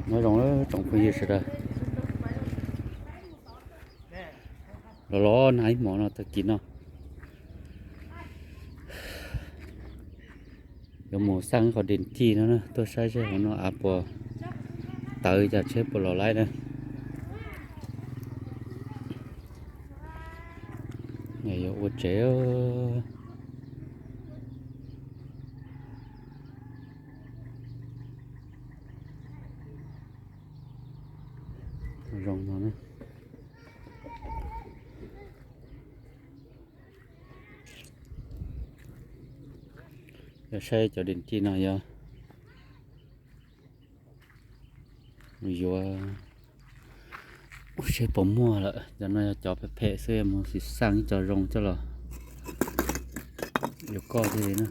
Nyob zoo tsoom phooj ywg sawv daws, los los nag ib hmos no tag kis no yuav mus xaj qhov dej cij no na, tuaj saib seb hauv no av puas tawv, cas tsheb puas los laib na. Yuav ua tsev zoo no. Yog saib cov dej cij no yog yuav, seb puas muaj lawm. Cov no yog cov phem phem xwb, mus xim xaj ib co zoo coj los yuav koj thiaj li na.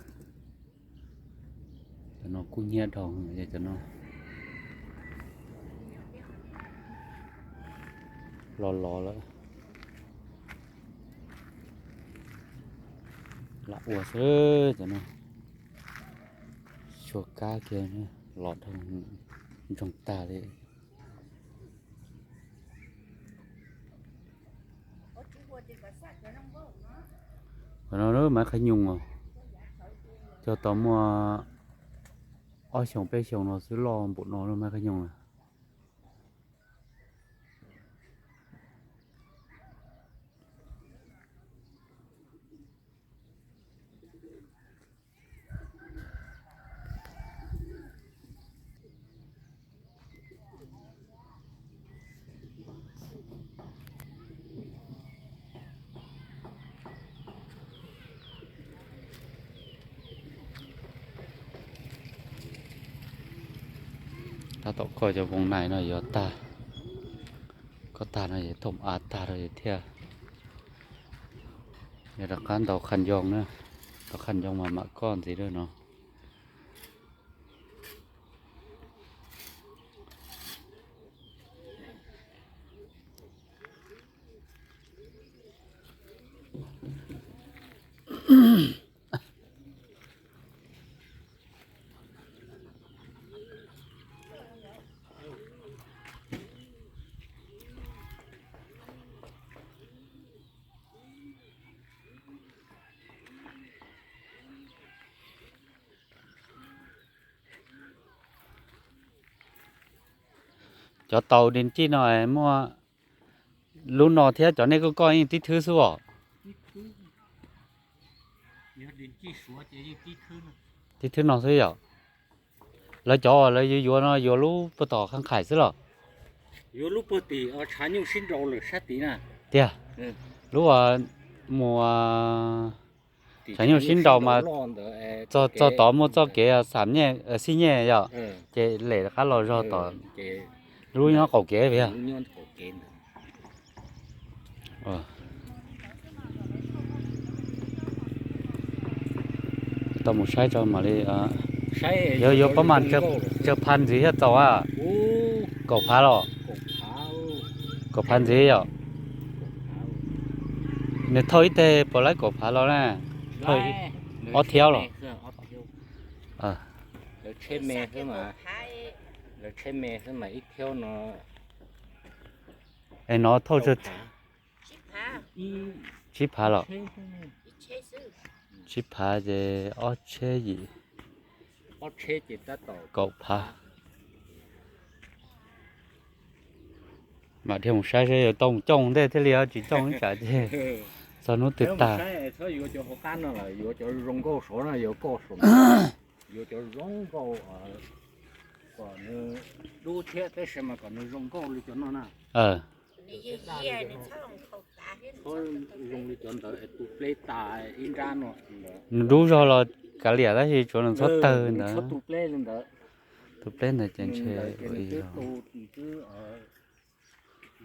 Cov no kub hnyiab dhau, cov no los los lawm. Lam ua xwb cov no. Tshuav kab kiag los dhau ntsoog tag li. Qhov no lub Maiv Qhaib Nyoog os, cog tau muaj ob xyoos peb xyoos no xwb, loj npaum no lub Maiv Qhaib Nyoog na. Tab tom koj cov voos nais no yuav tag, koj tag no yog thoom av tag rau yus thiab. Yog rov qab ntaus qhas ncoo na, ntaus qhas ncoo mas mam koj ntxiv lawm no. Cov tau dej cij no muaj lub no thiab, cov nej kuj koj yeej tib thwb xwb os. Tib thwb no xwb yom? Lawv cov uas lawv yuav yuav no yuav lub puag tom qhab qhaim xwb los? Yuav lub puag tim tshav nyuj sib nraus lawm sab tid na. Tiag. Lub uas mus tshav nyuj sib nraus mas txog tod muaj txoj kev xam nyej, xib nyej yom, ces lem rov qab los zog tom lub nyob qaum kev yog. Tau mus saib tso mam li. Yuav, yuav pab mas tsawg phav ntxiv thiaj txaus a? Kaum phav los? Kaum phav ntxiv yom? Nws thauj ib teg puas laib kaum phav los na? Thauj ob thiab los? Es no thauj tsawg, tsib phav los? Tsib phav ces ob tsheb yim, kaum phav. Mam dhia mus saib seb yuav tau mus coj ntej thiaj li, tsis coj ib tsam ces txog hnub twg tag. Txhob yuav cov hauv qab no lawm, yuav cov zoo nkauj saud no, yuav cov zoo nkauj kom nws dub thiab tab sis mas kom nws zoo nkauj li cov no na. Txhob zoo li cov ntawd es tu pleb tas ib nrab no. Nws dub zog los kav liam tab sis tsuav nws txhob tawg ntawd. Txhob tu pleb li ntawd. Tu pleb ntawd ces ntshe ua ib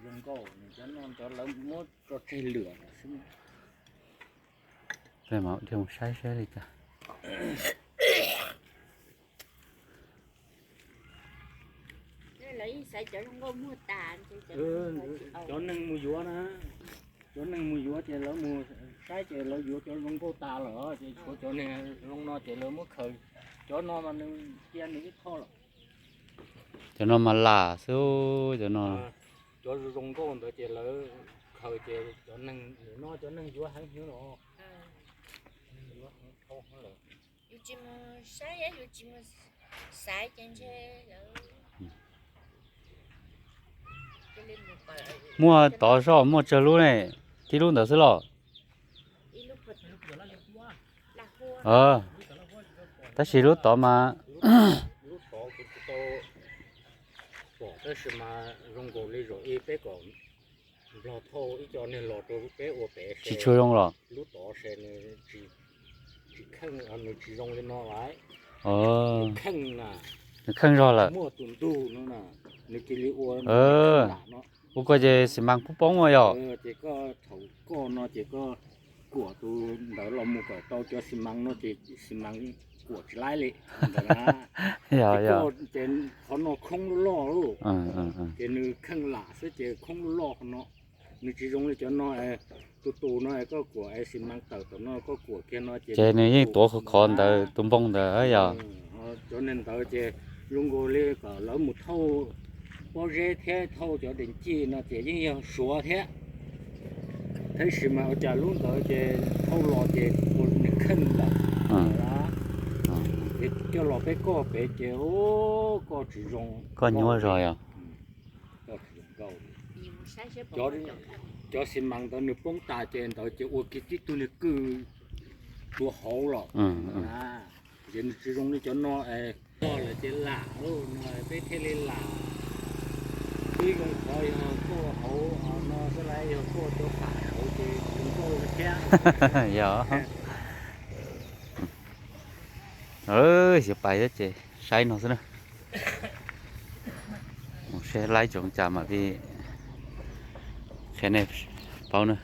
zoo nkauj, cov no cov lawv muab tso tseg lwm xwb. Peb mam dhia mus saib saib li cas. Cov neeg mus yuav na, cov neeg mus yuav ces lawv mus saib ces lawv yuav cov zoo nkauj tas lawm ces tshuav cov neeg zoo no ces lawv muab khaws Cov no mas nws cia nws ib qho lawm. Cov no mas lam xwb, cov no. Cov zoo zoo nkauj ntawd ces lawv khaws ces cov neeg, nim no cov neeg yuav heev hwv los. Muaj tod zoj muaj tsawg lub ne, tib lub ntawd xwb los? Tab sis lub tod mas, lub tod kuv tsis tau pom tab sis mas zoo nkaus li zaum ib peb kom nplog thauj ib co niag los rau peb ua pem tsis tshua zoo los? Lub tod se nws tsis kheej, nws tsis zoo li no lawm. Nws kheej na, nws kheej zog lawm. Muaj tus ntug no na, nws cia li ua lam no. Ua ko ces xi mas poob poob ua yog. Ces koj thaum koj no ces koj kuam tus ntawd los mus kom tau cov xi mas no ces xi mas kuam tsis laib li. Ces qhov no khoob loj loj, ces nws kheej lam xwb ces khoob loj loj qhov no. Nws tsis zoo li cov no, tus tus no koj kuam es xi mas tawm tom no koj kuam kiag no ces nws yeej tuav qhov ntawd tus npoo ntawd yog. Cov neeg ntawd ces zoo nkaus li kom lawv mus thauj pob zeb thiab thauj cov dees cij no ces yeej yog suav thiab. Tab sis mas ua cas lub ntawd ces thauj los ces ua nws kheej lawm. Ces coj los peb koj pem ces koj tsis zoo, koj nyuaj zog yog. Cov xi mas ntawd nws poob tas ces ntawd ces ua kiag tib tug niag kwj rua hauv los. Ces nws tsis zoo li cov no, lawv ces lam no peb thiaj li lam. Ib zoo qhov yog koj hauv no xwb las yog koj cov pam hauv ces zoo nkauj thiab. Yog. Xyov pais thiab ces saib no xwb na. Mus saib laib tsoom cas mam li qhia nej paub na.